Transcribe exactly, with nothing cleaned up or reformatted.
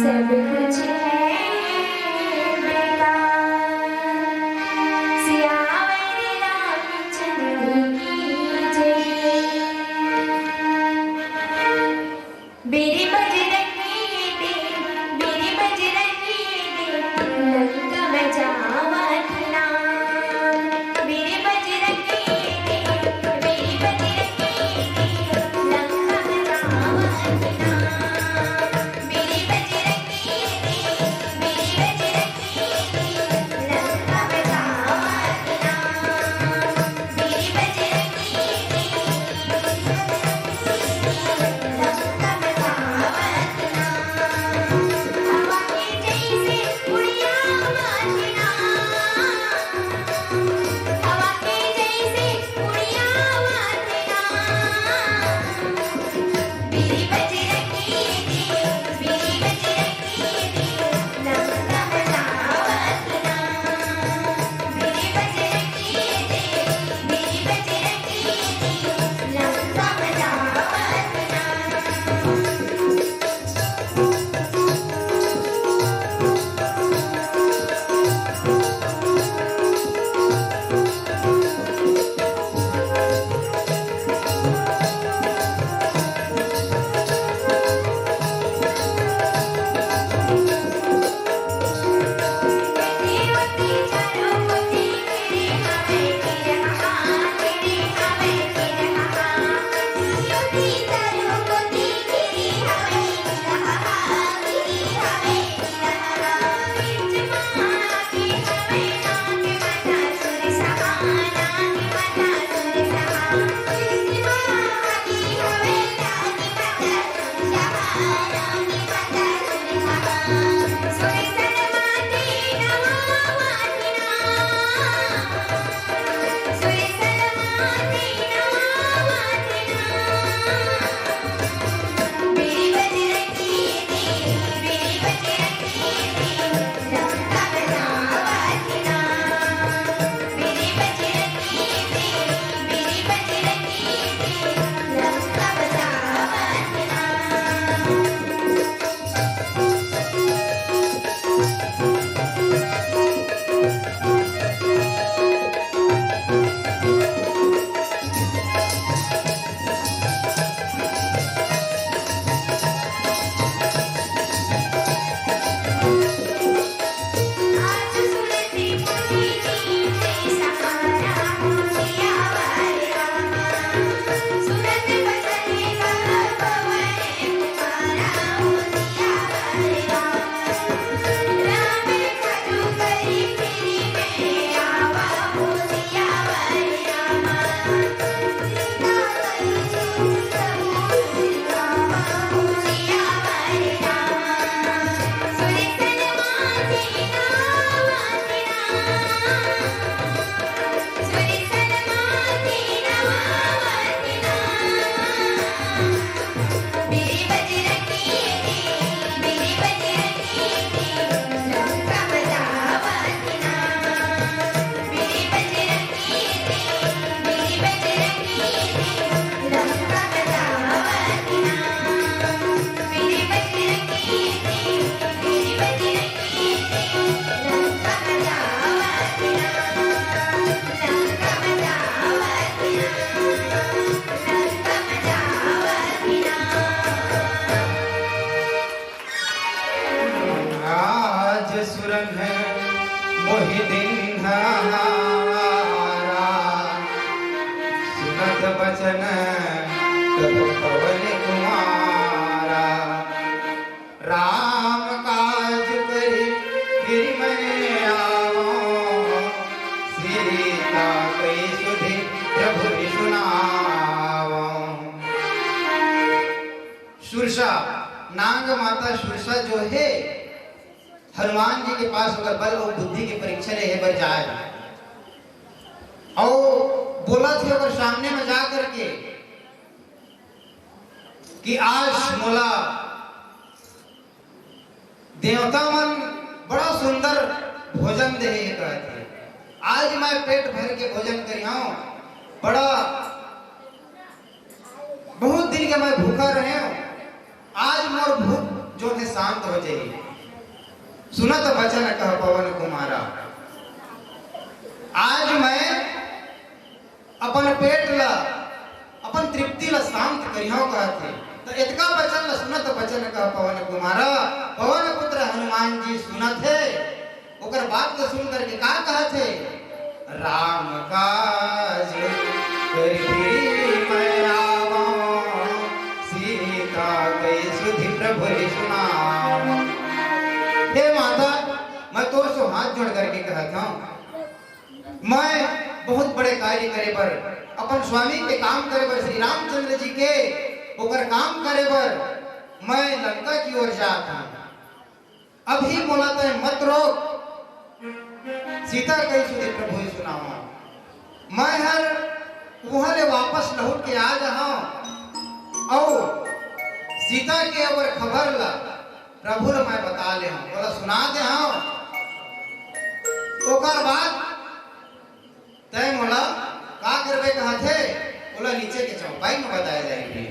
सब कुछ है बेकार। सियावर रामचंद्र की जय। मेरे बजरंगी दे, मेरे बजरंगी दे, लंका में जावा तना। मेरे बजरंगी दे, मेरे बजरंगी दे, लंका में जावा तना। मेरे बजरंगी दे, मेरे बजरंगी दे, लंका में जावा तना। मेरे बजरंगी दे, आज सुरंग मोहि दिन हारा, सुनत बचन तब पवन कुमारा। राम काज करी फिर मैं आवं, सीता कई सुधि प्रभु सुनावं। सुरसा, नांग माता सुरसा जो हे, हनुमान जी के पास ओकर बल अउ बुद्धि के परीक्षा लेहे बर जाय। अउ बोलत हे ओकर सामने में जा करके कि आज मोला देवता मन बड़ा सुंदर भोजन देहे हे कहत हे। आज मैं पेट भर के भोजन करिहंव, बड़ा बहुत दिन के मैं भूखा रहेंव, आज मोर भूख जो हे शांत हो जाही। सुनत बचन कह पवन कुमारा, आज मैं अपन पेट ला, अपन तृप्ति ला शांत करिहौं कहत हे। त एतका बचन ला सुनत बचन कह पवन कुमारा, पवन पुत्र हनुमान जी सुनत हे। ओकर बात ला सुन करके का कहत हे? राम काज करि फिरि मैं आवौं, सीता कहि सुधि प्रभु ही सुनावौं। हे माता, मैं तोर से हाथ जोड़ करके कहत हौं, मैं बहुत बड़े कार्य करे बर, अपन स्वामी के काम करे बर, श्री रामचंद्र जी के ओकर काम करे बर मैं लंका की ओर जात हौं। अभी मोला तैं मत रोक, सीता कहि सुधि प्रभु ही सुनावौं। मैं हर उहाँ ले वापस लहुट के आ जाहौं अउ सीता के ओकर खबर ला प्रभु ला मैं बता ले हौं, ओला सुना दे हौं। ओकर बाद तैं मोला का करबे कहत हे, ओला नीचे के चौपाई में बताए जाही।